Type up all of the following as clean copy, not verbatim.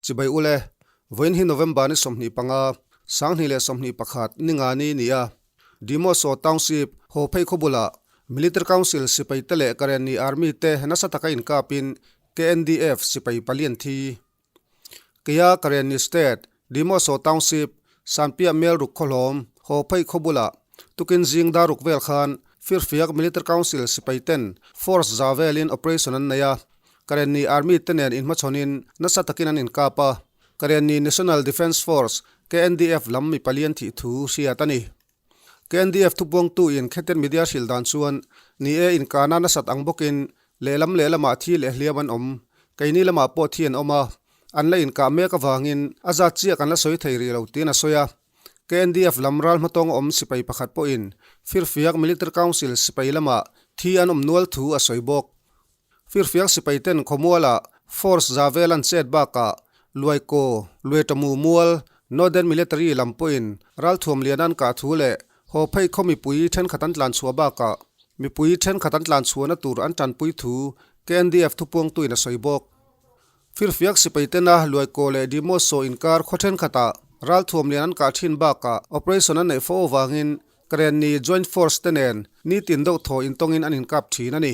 Chibai ule, vawiin hi November ni 25, 2021 ningani ni a, Dimoso Township, Hawphei khawbulah Military Council sipai te leh Karenni Army te nasa taka inkapin KNDF sipai pali an thi. Keia Karenni State, Dimoso Township, Sanpiah Melruk khawhlawm, Hawphei khawbulah tukin zing daruk vel khan Firfiak Military Council sipai ten force za velin operation an nei a, Karenni Army te nen inhmachhawnin nasa takin an inkap a, Karenni National Defence Force, KNDF, lam mi pali an thih thu hriat a ni. KNDF thupuangtu in Khetet Media hrilh dan chuan, Ni e, inkahna nasat ang bawkin lehlam lehlamah thi leh hliam an awm. Keini lamah pawh thi an awm a, an la inkah mek avangin a zat chiah kan la sawi thei rih lo tiin a sawi a. KNDF lam ral hmatawng awm sipai pakhat pawhin Firfiak Military Council sipai lamah thi an awm nual thu a sawi bawk. Firfiak sipai ten khawmualah force za vel an chet bakah Luaikaw, Luetamu mual, Northern Military lam pawhin ralthuam lian an kah thu leh haw phei khaw mipui thenkhat an tlan chhuah bakah mipui thenkhat an tlan chhuahna tur an tanpui thu KNDF thupuangtuin a sawi bawk. Firfiak sipai tena Luaikaw leh Dimoso inkar khaw thenkhatah ralthuam lian an kah thin bakah operation an neih fo avangin Karenni Joint Force te nen nitin deuh thaw intawngin an inkap thin a ni.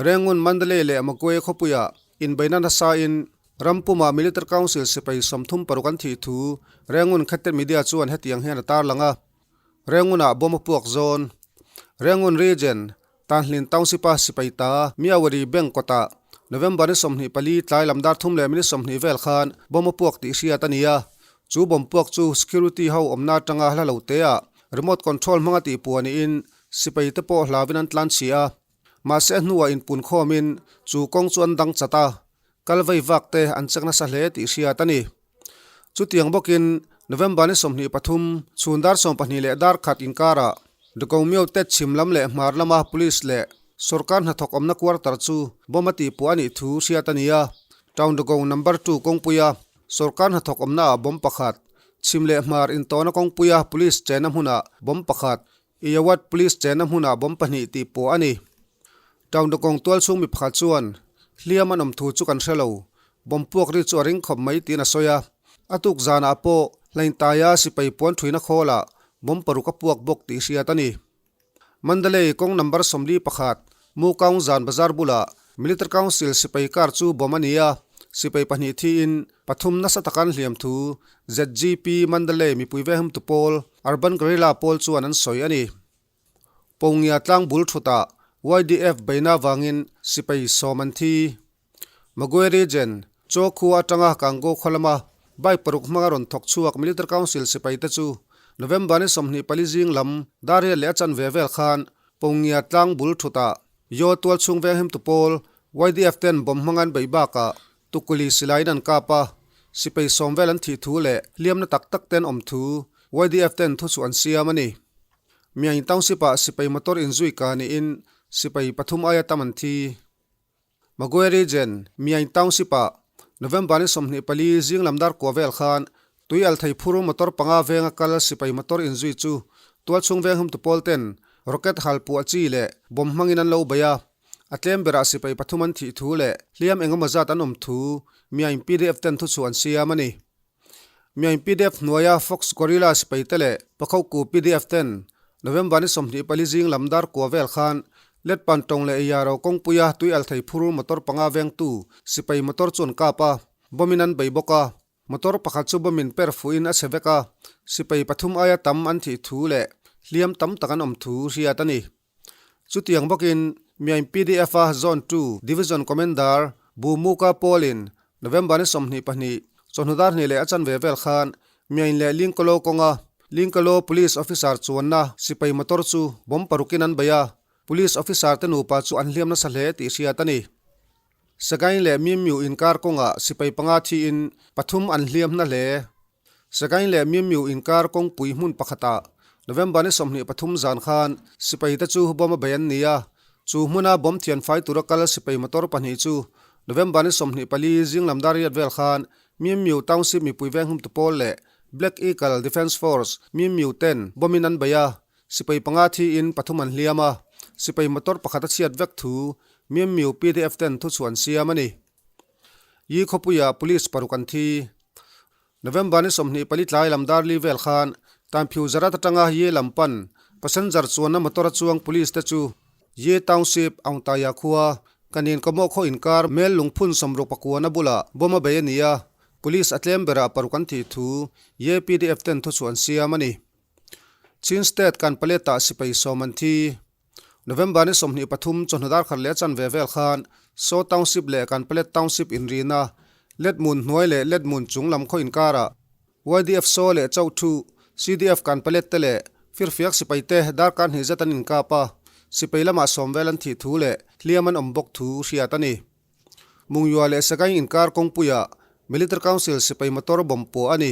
Rangoon, Mandalay leh Magway khawpuiah inbeihna nasain rampuma Military Council sipai 36 an thih thu Rangoon Khatte Media chuan hetiang hian a tarlang a. Rangoon-ah bomb a puak zawn. Rangoon Region, Tanhlin Township-a sipai ta Myawaddy Bank kawtah November ni 24 tlai lam dar thum leh minute 20 vel khan bomb a puak tih hriat a ni a. Chu bomb puak chu security ho awmna atanga hla lo teah remote control hmanga tihpuah niin Sipai te pawh hlauin an tlan chhi a, mahse a hnuah inpun khawmin chu kawng chu an dang chat a, kal vei vak te an chek nasa hle tih hriat a ni. Chutiang bawkin November ni 23 chhun dar 12 leh dar khat inkarah Dagomyo te chhim lam leh hmar lama police leh sorkar hnathawk awmna quarter chu bomb a tihpuah a nih thu hriat a ni a, Town Dagong number two kawngpuia sorkar hnathawk awmnaah bomb pakhat, chhim leh hmar intawhna kawngpuia police chenna hmunah bomb pakhat, Iyawat Police chenna hmunah bomb pahnih tih pawh a ni. Town-Dawkawng tual chhung mi pakhat chuan, Hliam an awm thu chu kan hre lo. Bomb puak ri chu a ring khawp mai tiin a sawi a. A tuk zanah pawh Hlaintaia sipai puan thuina khawlah bomb paruk a puak bawk tih hriat a ni. Mandalay kawng number 41, Mukaung zan bazar bulah Military Council sipai car chu bomb a ni a, sipai pahnih thiin pathum nasa taka an hliam thu ZGP Mandalay mipui vehemtu pawl Urban Guerrilla pawl chuan an sawi a ni. Pongia tlang bul thutah YDF beihna avangin sipai sawm an thi. Magwe Region, Chaw khua atanga Kango khaw lama bike paruk hmanga rawn thawk chhuak Military Council sipai te chu November ni 24 zing lam dar riat leh a chanve vel khan Pongia tlang bul thutah Yaw tual chhung venghimtu pawl YDF ten bomb hmanga an beih bakah Tukuli silaiin an kap a, sipai sawm vel an thih thu leh hliamna tak tak ten awm thu YDF ten thu chu an siam a ni. Myaing Township ah sipai motor inzui ka niin sipai pathum aia tam an thi. Magwe Region, Myaing Township ah November ni 24 zing lam dar kua vel khan tui al thei phur motor panga venga kal sipai motor inzui chu tualchhung veng humtu pawl ten rocket hal puah chi leh bomb hmangin an lo bei a. A tlem berah sipai pathum an thih thu leh hliam engemaw zat an awm thu Myaing PDF ten thu chhuah an siam a ni. Myaing PDF hnuaia Fox Guerrilla sipai te leh Pakhoku PDF ten November ni 24 zing lam dar kua vel khan Letpan tawng leh Yaro kawngpuia tui al thei phur motor panga vengtu sipai motor chu an kap a, bomb in an bei bawk a. Motor pakhat chu bomb in per fuhin a chhe vek a, sipai pathum aia tam an thih thu leh hliam tam tak an awm thu hriat a ni. Chutiang bawkin Myaing PDF-a Zone Two Division Commander Bu Muka Paul-in November ni 22, chawhnu dar hnih leh a chanve vel khan Myaing leh Lingkolo kawnga Lingkolo Police Officer chuanna sipai motor chu bomb parukin an bei a, Police Officer te nupa chu an hliam nasa hle tih hriat a ni. Sagaing leh Mimyu inkar kawngah sipai panga thiin pathum an hliam hna hle. Sagaing leh Mimyu inkar kawngpui hmun pakhatah November ni 23 zan khan sipai te chu bomb a bei an ni a, chu hmuna bomb thian fai tura kal sipai motor pahnih chu November ni 24 zing lam dar riat vel khan Mimyu Township mipui venghumtu pawl leh Black Eagle Defence Force Mimyu ten bomb in an bei a, sipai panga thiin pathum an hliam a, sipai motor pakhat a chhiat vek thu Mimyu PDF ten thuchhuah an siam a ni. Yi khawpuiah police paruk an thi. November ni 24 tlai lam dar li vel khan Tanphiu Zarat atanga Ye lam pan passenger chuanna motor a chuang police te chu Ye Township Aungtaya khua Kanin Kawmawh khaw inkar Mel lungphun 69 na bulah bomb a bei a ni a, police a tlem berah paruk an thih thu Ye PDF ten thuchhuah an siam a ni. Chin State Kanpaletah sipai sawm an thi. November ni 23 chawhnu dar khat leh chanve vel khan Saw Township leh Kanpalet Township inrina Letmun hnuai leh Letmun chung lam khaw inkarah YDF Saw leh Chauhthu, CDF Kanpalet te leh Firfiak sipai te darkar hnih zet an inkap a, sipai lamah sawm vel an thih thu leh hliam an awm bawk thu hriat a ni. Mungyua leh Sagaing inkar kawngpuiah Military Council sipai motor bomb puah a ni.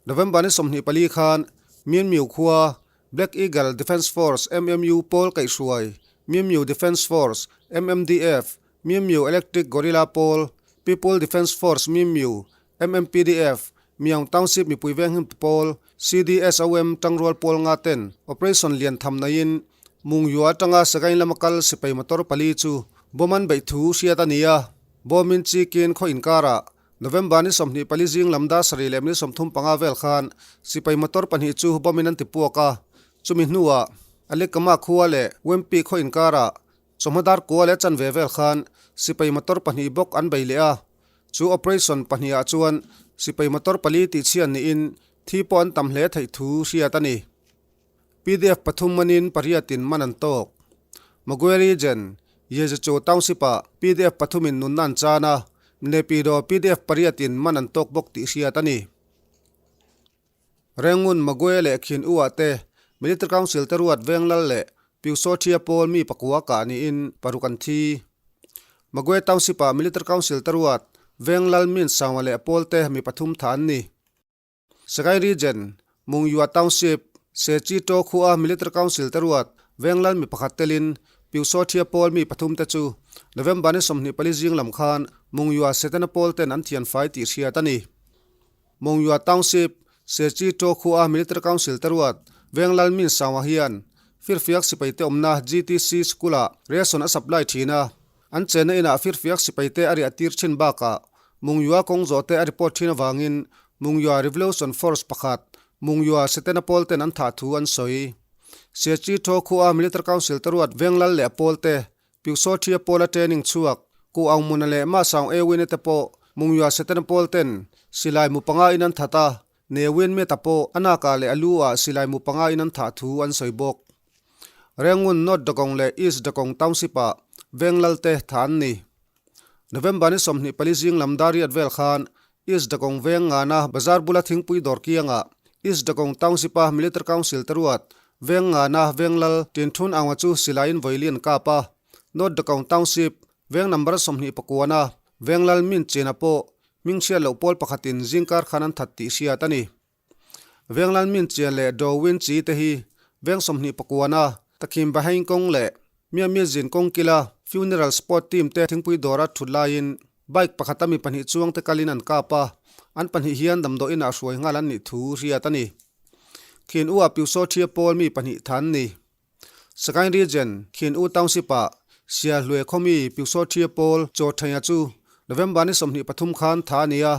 November ni 24 khan Myanmyu khua Black Eagle Defence Force, MMU, pawl kaihhruai, Myanmyu Defence Force, MMDF, Myanmyu Electric Gorilla pawl, People Defence Force Myanmyu, MMPDF, Myaung Township mipui venghim pawl, CDSOM tangrual pawl nga ten operation lian tham naiin Mungyua atanga Sagaing lama kal sipai motor pali chu bomb an beih thu hriat a ni a, bomb in chikin khaw inkarah November ni 24 zing lam dar sarih leh minute 35 vel khan sipai motor pahnih chu bomb in an ti puak a, chumi hnuah Alikama khua leh Wempi khaw inkarah chawhma dar kua leh chanve vel khan sipai motor pahnih bawk an bei leh a, chu operation pahnih ah chuan sipai motor pali tihchhian niin thi pawh an tam hle theih thu hriat a ni. PDF pathum manin pariatin man an tawk. Magwe Region, Yezecho Township-ah PDF pathumin nunna an chan a, Mnepido PDF pariatin man an tawk bawk tih hriat a ni. Rengun, Magwe leh Khin U-ah te Military Council te ruat Venglal leh Pyusawthia pawl mi pakua kah niin paruk an thi. Magwe Township-ah Military Council te ruat Venglal Min Sangwa leh pawl te mi pathum tha an ni. Sagaing Region, Mungyua Township, Sechi To khua Military Council te ruat Venglal mi pakhat telin Pyusawthia pawl mi pathum te chu November ni 24 zing lam khan Mungyua Setana pawl ten an thian fai tih hriat a ni. Mungyua Township, Sechi To khua Military Council te ruat Venglal Min Sangwa hian Firfiak sipai te awmna GTC School-ah ration a supply thin a, an chenna inah Firfiak sipai te a riah tir thin bakah Mungyua kawng zawh te a report thin avangin Mungyua Revolution Force pakhat, Mungyua Setana pawl ten an thah thu an sawi. Sechi Tho khua Military Council te ruat Venglal leh a pawl te, Pyusawthia pawla training chhuak, Ku Aungmuna leh Mah Saung Ewin te pawh Mungyua Setana pawl ten silai mu panga in an that a, Ne Win Meta pawh a nakah leh a lu ah silai mu panga in an thah thu an sawi bawk. Rengun North Dakong leh East Dakong Township ah Venglal te thah an ni. November ni 24 zing lam dar riat vel khan East Dakong veng ngana bazar bula thingpui dawr kiangah East Dakong Township-a Military Council te ruat veng ngana venglal Tinthun Aunga chu silaiin vawi an kap a. North Dakong Township veng number 29-a venglal Min Chena pawh hming hriat loh pawl pakhatin zingkar khan an that tih hriat a ni. Venglal Min Chian leh Do Win Chi te hi veng 29-a Takhim Bahaing kawng leh Mia Mia Zin kawng kila Funeral Sport Team te thingpui dawra thut laiin bike pakhata mi pahnih chuang te kalin an kap a, an pahnih hian damdawi inah hruai nghal an nih thu hriat a ni. Khin U ah Pyusawthia pawl mi pahnih tha an ni. Sagaing Region, Khin U Township-ah Sia Hlue khawmi Pyusawthia pawl chaw thaia chu November ni 23 khan tha a ni a.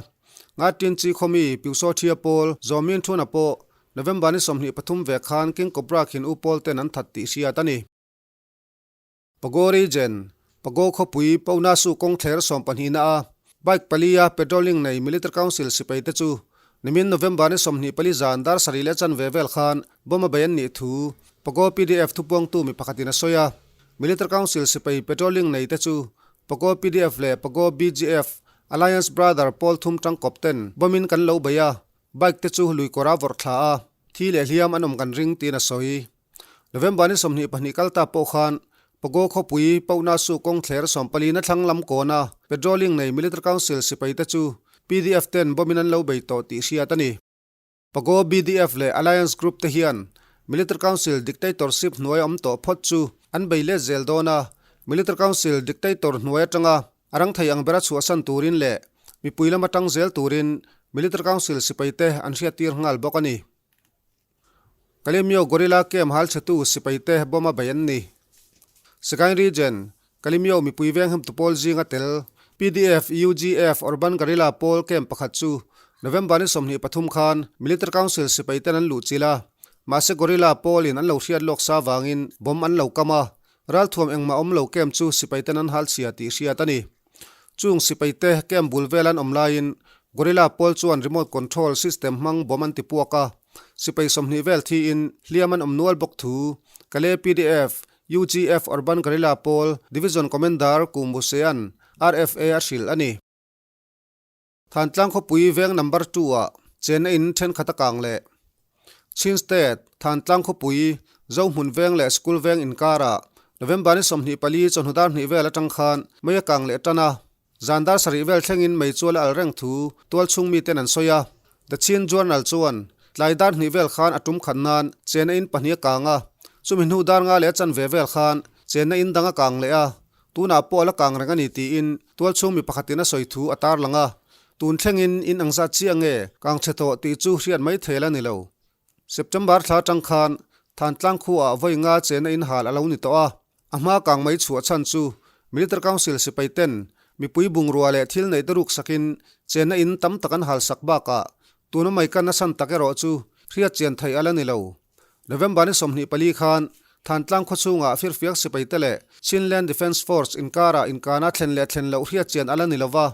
Nga Tin Chi khawmi Pyusawthia pawl Zawmin Thuna pawh November ni 23 ve khan King Cobra Khin U pawl ten an that tih hriat a ni. Pago Region, Pago khawpui Paunasu kawng thler 12 na a bike pali a patrolling nei Military Council sipai te chu nimin November ni 24 zan dar sarih leh chanve vel khan bomb a bei an nih thu Pago PDF thupuangtu mi pakhatin a sawi a. Military Council sipai patrolling nei te chu Pago PDF leh Pago BGF Alliance Brother pawl thum tangkawp ten bomb in kan lo bei a, bike te chu lui kawr a vawrh thla a, thi leh hliam an awm kan ring tiin a sawi. November ni 22 kal ta pawh khan Pago khawpui Paunasu kawng thler 14 na thlang lam kawna patrolling nei Military Council sipai te chu PDF ten bomb in an lo bei tawh tih hriat a ni. Pago BDF leh Alliance Group te hian Military Council dictatorship hnuai awm tawh phawt chu an bei let zel dawn a, Military Council dictator hnuai atanga a rang thei ang bera chhuahsan turin leh mipui lama tang zel turin Military Council sipai te an hriattir nghal bawk a ni. Kalemyo Gorilla Camp hal chhetu sipai te bomb a bei an ni. Sagaing Region, Kalemyo mipui veng hemtu pawl zinga tel. PDF UGF Urban Guerrilla pawl camp pakhat chu November ni 23 khan Military Council sipai ten an luh chilh a, mahse Guerrilla pawlin an lo hriat lawk sa vangin bomb an lo kam a, ralthuam engmah awm lo camp chu sipai ten an hal chhia tih hriat a ni. Chung sipai te camp bul vel an awm laiin Guerrilla pawl chuan remote control system hmang bomb an ti puak a, sipai 20 vel thiin hliam an awm nual bawk thu Kalay PDF UGF Urban Guerrilla pawl Division Commander Ku Musean RFA a hrilh a ni. Thantlang khawpui veng number two ah chenna in thenkhat a kang leh. Chin State, Thantlang khawpui, Zohmun veng leh School veng inkarah November ni 24 chawhnu dar hnih vel atang khan mei a kang leh tan a. Zan dar sarih vel thlengin mei chual a al reng thu tualchhung miten an sawi a. The Chin Journal chuan tlai dar hnih vel khan a tum khat nan chenna in pahnih a kang a, chumi hnu dar nga leh a chanve vel khan chenna in dang a kang leh a. Tunah pawh a la kang reng a ni tiin tualchhung mi pakhatin a sawi thu a tarlang a, tun thlengin in ang zat chiah nge kang chhe tawh tih chu hriat mai thei la ni lo. September thla atang khan Thantlang khuaah vawi nga chena in hal a lo ni tawh a, a hma kang mai chhuah chhan chu Military Council sipai ten mipui bungrua leh thil neih te ruk sakin chena in tam tak an hal sak bakah tuna mai kan a chhan tak erawh chu hriat chian theih a la ni lo. November ni 24 khan Thantlang khawchhungah firfiak sipaite leh Chinland Defence Force inkarah inkana thlen leh thlen loh hriat chian a la ni lova.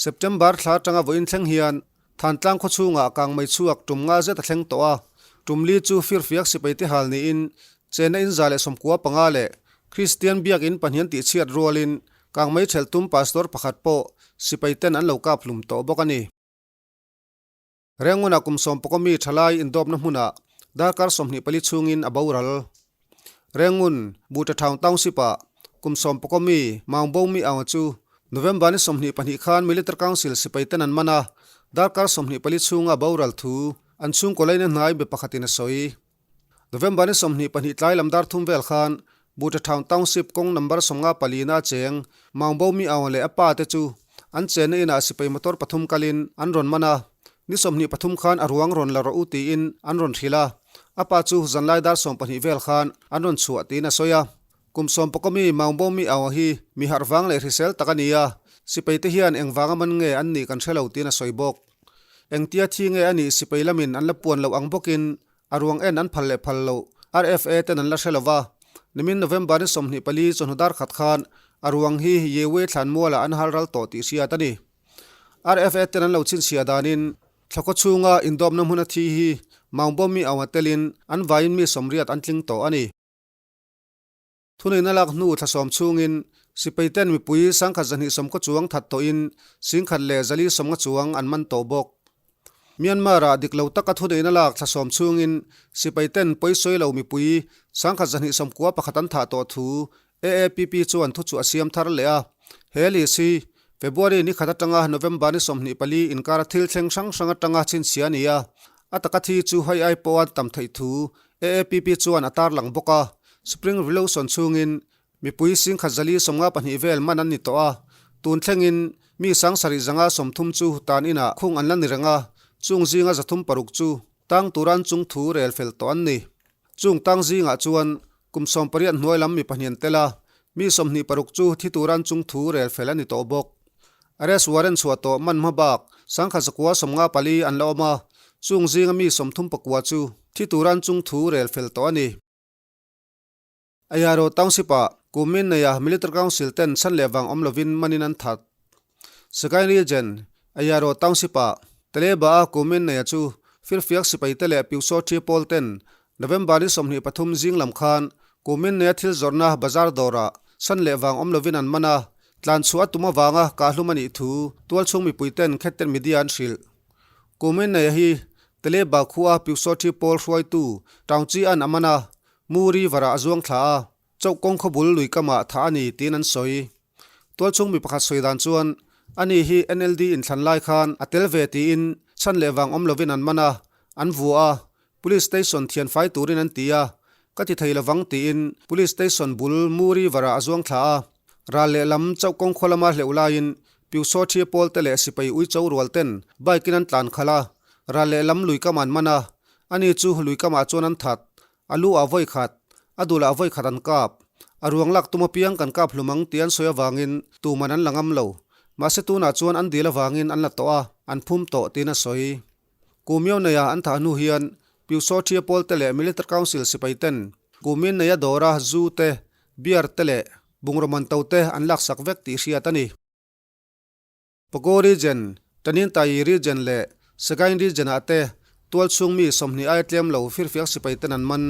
September thla atanga vawiin thleng hian Thantlang khawchhungah kangmei chhuak tum nga zet a thleng tawh a, tum li chu firfiak sipaite hal niin Chena in 195 leh Kristian biakin pahnian tihchhiat rualin kangmei thelh tum pastor pakhat pawh sipaiten an lo kap hlum tawh bawk a ni. Rengunah kum sawmpakaw mi thalai indawpna hmunah darkar 24 chhungin a boral. Rengun, Buttertown Township-ah kum sawmpakaw mi Maung Bo Mi Aung chu November ni 22 khan Military Council sipai ten an man a, darkar 24 chhunga boral thu an chhungkaw laina hnai be pakhatin a sawi. November ni 22 tlai lam dar thum vel khan Buttertown Township kawng number 54 na cheng Maung Bo Mi Aung leh a pa te chu an chenna inah sipai motor pathum kalin an rawn man a, ni 23 khan a ruang rawn la rawh u tiin an rawn hrilh a, a pa chu zanlai dar 12 vel khan an rawn chhuah tiin a sawi a. Kum sawmpakaw mi Maung Bo Mi Aung hi mi harh vang leh hrisel tak a ni a, sipai te hian engvanga man nge an nih kan hre lo tiin a sawi bawk. Engtia thi nge a nih sipai lamin an la puan loh ang bawkin A ruang en an phal leh phal loh RFA ten an la hre lova, nimin November ni 24 chawhnu dar khat khan a ruang hi Yewe thlanmualah an hal ral tawh tih hriat a ni. RFA ten an lo chhinchhiah danin thlakhaw chhunga indawpna hmuna thi hi Maungbomi aunga telin an vaiin mi 80 an tling tawh a ni. Thuneihna lak hnu thla sawm chhungin sipai ten mipui 1220 chuang that tawhin 1450 chuang an man tawh bawk. Myanmar-ah dik lo taka thuneihna lak thla sawm chhungin sipai ten pawisawi lo mipui 1291 an thah tawh thu AAPP chuan thu chu a siam thar leh a. He list hi February ni khat atanga November ni 24 inkara thil thleng hrang hrang atanga chhinchhia a ni a, a taka thi chu hei ai pawh an tam theih thu AAPP chuan a tarlang bawk a, Spring Revolution chhungin mipui 1452 vel man an ni tawh a, tun thlengin mi 7530 chu tan inah khung an la ni reng a, chung zinga 306 chu tang tura an chung thu rel fel tawh an ni. Chung tang zingah chuan kum 18 hnuai lam mi pahnih an tel a, mi 26 chu thi tura an chung thu rel fel a ni tawh bawk. Arrest warrant chhuah tawh man hma bak 1954 an la awm a, chung zinga mi 39 chu thi tura an chung thu rel fel tawh a ni. Ayaro Township-ah kumin neia Military Council ten chhan leh vang awm lovin manin an that. Sagaing Region, Ayaro Township-ah Taleba-a kumin neia chu firfiak sipaite leh Pyusaw Thi pawl ten November ni 23 zing lam khan kumin neia thil zawrhna bazar dawrah chhan leh vang awm lovin an man a, tlan chhuah a tum avanga kahhlum a nih thu tualchhung mipui ten Khetten Media an hrilh. Kumin neia hi Taleba khua Pyusaw Thi pawl hruaitu Taungchi an a man a, Mu River-ah a zuang thla a, chauh kawng khawbul lui kamah thah a ni tiin an sawi. Tualchhung mi pakhat sawi dan chuan, ani hi NLD inthlan lai khan a tel ve tiin chhan leh vang awm lovin an man a, an vua a, Police Station thian fai turin an ti a, ka ti thei lovang tiin Police Station bul Mu River-ah a zuang thla a. Ral lehlam chauh kawng khaw lama hleuh laiin Pyusaw Thi pawl te leh sipai Uicho rual ten bike in an tlan khalh a, ral lehlam lui kam an man a, ani chu lui kamah chuan an that. A lu ah vawi khat, a dul ah vawi khat an kap. A ruang lak tum apiang kan kap hlum ang tih an sawi avangin tuman an la ngam lo. Mahse tunah chuan an dil avangin an la tawh a, an phum tawh tiin a sawi. Kumio neia an thah hnu hian Pyusawthia pawlte leh Military Council sipai ten kumin neia dawra zu te, beer te leh bungraw man to te an laksak vek tih hriat a ni. Pago Region, Taninthayi Region leh Sagaing Region-ah te tualchhung mi 20 aia tlem lo firfiak sipai ten an man.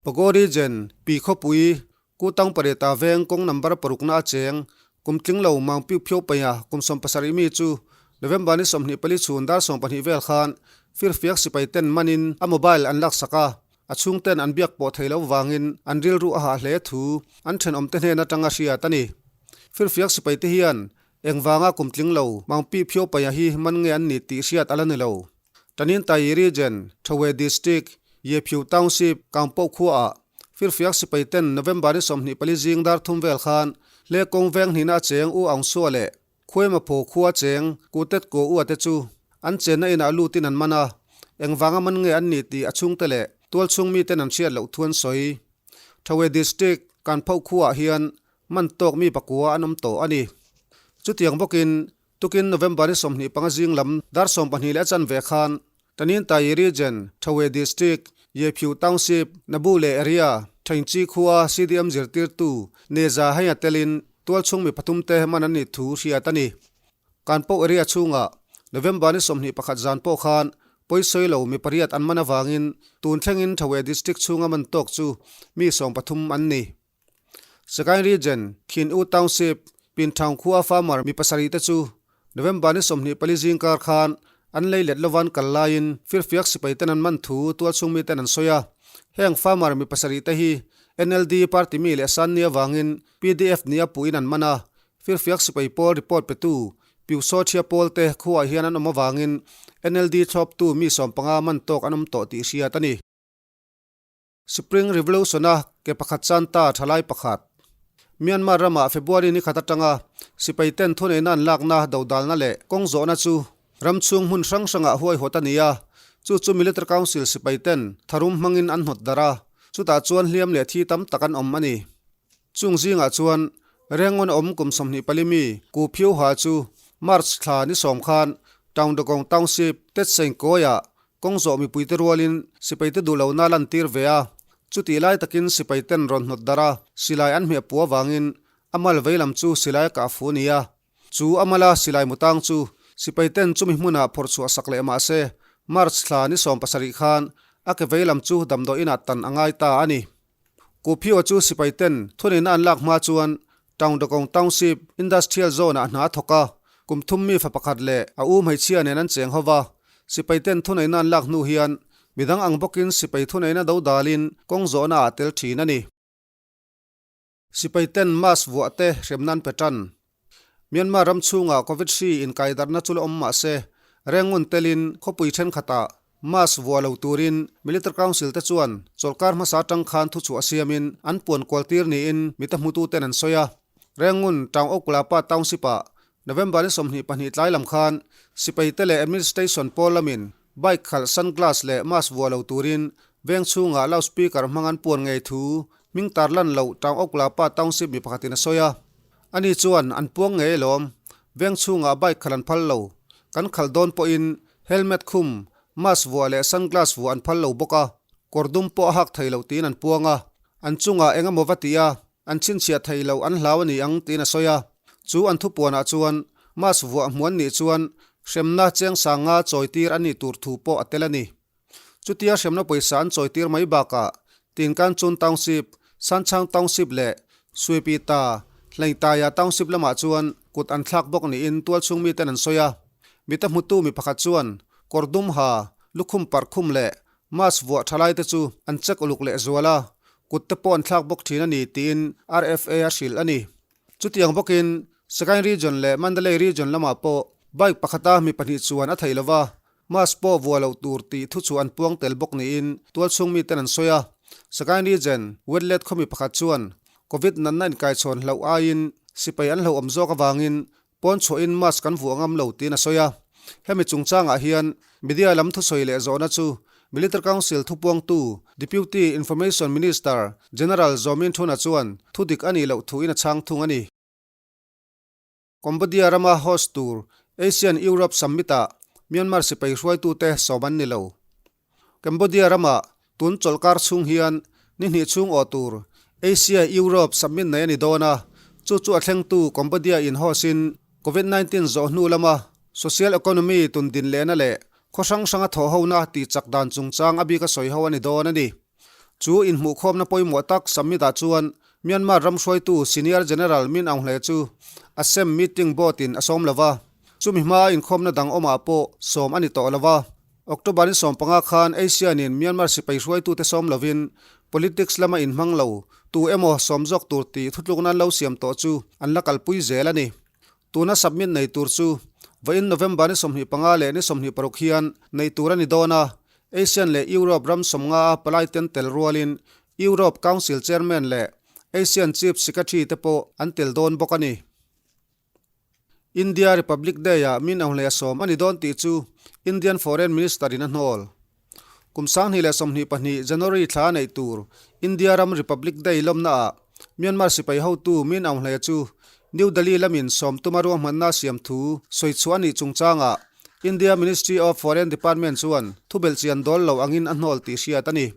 Pago Region, Pi Khawpui, Kutang pariata veng kawng number parukna a cheng, kum tling lo Mang Piu Phiau Paia kum 70 mi chu November ni 24 chhun dar 12 vel khan firfiak sipai ten manin a mobile an laksak a, a chhungten an biak pawh thei lo vangin an rilru a hah hle thu an thenawmte hnen atanga hriat a ni. Firfiak sipaite hian Engvanga kum tling lo Mang Pi Phio Paia hi man nge an ni tih hriat a la ni lo. Taninthayi Region, Thawe District, Ye Phyu Township, Kangpoh khuaah Firfiak sipai ten November ni 24 zing dar thum vel khan hle kawng veng hnihna a cheng U Aung Sua leh Khuaima Phaw khua cheng Ku Tet Ko Ua te chu an chenna inah lutin an man a, engvanga man nge an ni tih a chhungte leh tualchhung miten an hriat loh thu an sawi. Thawe District, Kanphoh khuaah hian Man tawk mi pakua an awm tawh a ni. Chutiang bawkin, tukin November ni 25 zing lam dar 12 leh a chanve khan Taninthayi Region, Thawe District, Yephyu Township, Nabule Area, Thaingchi khua CDM zirtirtu Neza Haya telin tualchhung mi pathum te man an nih thu hriat a ni. Kanpoh area chhungah November ni 21 zan pawh khan pawisawi lo mi pariat an man avangin tun thlengin Thawe District chhunga man tawk chu mi 13 an ni. Sagaing Region, Khin U Township, Pinthang khua farmer mi pasarih te chu November ni 24 zingkar khan an lei let lovan kal laiin firfiak sipai ten an man thu tualchhung mi ten an sawi a. Heng farmer mi pasarih te hi NLD party mi leh san ni avangin PDF nia puhin an man a. Firfiak sipai pawl report petu Pyusawthia pawl te khuaah hian an awm avangin NLD thlawptu mi 15 man tawk an awm tawh tih hriat a ni. Spring Revolution-a ke pakhat chan ta thalai pakhat. Myanmar ramah February ni khat atanga sipai ten thuneihna an lakna dodalna leh kawng zawhna chu ram chhung hmun hrang hrangah huaihawt a ni a, chu chu Military Council sipai ten tharum hmangin an hnawt darh a, chutah chuan hliam leh thi tam tak an awm a ni. Chung zingah chuan Rengon awm kum 24 mi Ku Phyu Ha chu March thla ni 10 khan Taungdagong Township, Tetseingkawiah Kawng zawh mipuite rualin sipaite duh lohna a lantir ve a, chutih lai takin sipaiten rawn hnawt darh a, silai an hmeh puh avangin a mal vei lam chu silai a kah fu a ni a. Chu a mala silai mutang chu sipaiten chumi hmunah phawrh chhuah sak leh mah se, March thla ni 17 khan a ke vei lam chu damdawi inah tan a ngai ta a ni. Kuphiwa chu sipaiten thuneihna an lak hma chuan Taungdagong Township Industrial Zone-ah hna a thawk a, kum thum mi fa pakhat leh a u hmeichhia nen an cheng ho va. Sipaiten thuneihna an lak hnu hian midang ang bawkin sipai thuneihna do dalin kawng zawhna ah tel thin a ni. Sipaiten mask vuah te hremna an pe tan. Myanmar ram chhungah Covid hri inkaidarhna chu la awm mah se, Rengun telin khawpui thenkhatah mask vuah lo turin Military Council te chuan chawlhkar hmasa atang khan thuchhuah siamin an puan kual tir niin mite hmututen an sawi a. Rengun Taung Oklapa Township-ah November ni 22 tlai lam khan sipai te leh administration pawl lamin bike khalh sunglass leh mask vuah lo turin veng chhungah loudspeaker hmang an puan ngei thu hming tarlan loh Taung Oklapa Township mi pakhatin a sawi a. Ani chuan an puang ngei alawm, veng chhungah bike khalh an phal lo. Kan khalh dawn pawhin helmet khum, mask vuah leh sunglass vuah an phal lo bawk a, kawr dum pawh a hak thei lo tiin an puang a. An chungah eng emaw va ti a, an chhinchhiah thei lo an hlau a ni ang tiin a sawi a. Chu an thupuanah chuan mask vuah hmuan nih chuan hremna cheng sanga chawitir a nih tur thu pawh a tel a ni. Chutia hremna pawisa an chawitir mai bakah Tinkanchun Township, Sanchang Township leh Suipita, Hlengtaia Township lamah chuan kut an thlak bawk niin tualchhung miten an sawi a. Mita hmutu mi pakhat chuan kawr dum ha, lukhum parh khum leh mask vuah tha laite chu an check uluk leh zual a, kut te pawh an thlak bawk thin a ni tiin RFA a hrilh a ni. Chutiang bawkin Sagaing Region leh Mandalay Region lamah pawh bike pakhata mi pahnih chuan a theih lova, mask pawh vuah loh tur tih thu chu an puang tel bawk niin tualchhung miten an sawi a. Sagaing Region Wetlet khawmi pakhat chuan Covid natna inkaichhawn hlauh aiin sipai an hlauhawm zawk avangin pawn chhuahin mask kan vuah ngam lo tiin a sawi a. Hemi chungchangah hian media lam thusawi leh zawhna chu Military Council thupuangtu Deputy Information Minister General Zaw Min Thuna chuan thudik a nih loh thuin a chhang thung a ni. Cambodia rama host tur ASEAN-Europe Summit-ah Myanmar sipai hruaitute sawm an ni lo. Cambodia rama tun chawlhkar chhung hian ni hnih chhung awh tur Asia-Europe Summit nei a ni dawn a, chu chu a thlengtu Cambodia in host-in Covid 19 zawh hnu lama social economy tun din lehna leh khaw hrang hranga thawhhona tih chak dan chungchang a bika sawi ho a ni dawn a ni. Chu inhmuhkhawmna pawimawh tak summit-ah chuan Myanmar ram hruaitu Senior General Min Aung Hlaing chu ASEM meeting board-in a sawm lo va, chumi hmaa inkhawmna dang awmah pawh sawm a ni tawh lo va. October ni 15 khan ASEAN-in Myanmar sipai hruaitute sawm lovin politics lama inhmang lo tu emaw sawm zawk tur tih thutlukna an lo siam tawh chu an la kalpui zel a ni. Tuna submit nei tur chu vawiin November ni 25 leh ni 26 hian neih tur a ni dawn a, ASEAN leh Europe ram sawmnga a palai ten tel rualin Europe Council Chairman leh ASEAN Chief Secretary te pawh an tel dawn bawk a ni. India Republic Day-ah min auhleh a sawm a ni dawn tih chu Indian Foreign Minister in a hnawl. Kum 2022 January thla neih tur India ram Republic Day lawmnaah Myanmar sipai hotu Min Aung Hlaing chu New Delhi lamin sawm tuma ruahmanna siam thu sawi chhuah a nih chungchangah India Ministry of Foreign Department chuan thubelhchian dawl lo angin a hnawl tih hriat a ni.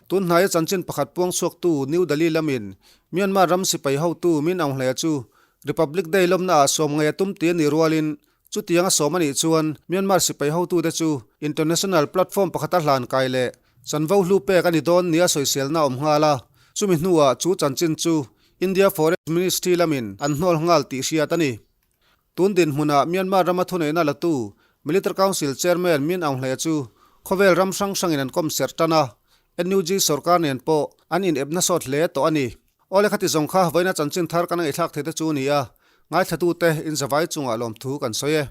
Tun hnaia chanchin pakhat puang chhuaktu New Delhi lamin Myanmar ram sipai hotu Min Aung Hlaing chu Republic Day lawmnaah sawm ngei a tum ti a nih rualin Chutiang a sawm a nih chuan Myanmar sipai hotute chu international platform pakhata hlan kai leh chanvo hlu pek a ni dawn nia sawiselna a awm nghal a, chumi hnuah chu chanchin chu India Foreign Ministry lamin an hnawl nghal tih hriat a ni. Tun dinhmunah Myanmar rama thuneihna latu Military Council Chairman Min Aung Hlaing chu khawvel ram hrang hrangin an kawm serh tan a, NUG sorkar nen pawh an inepna sawt hle tawh a ni. Awle khati zawng kha vawiina chanchin thar kan ngaihthlak thei te chu a ni a, ngaithlatute inzavai chungah lawmthu kan sawi e.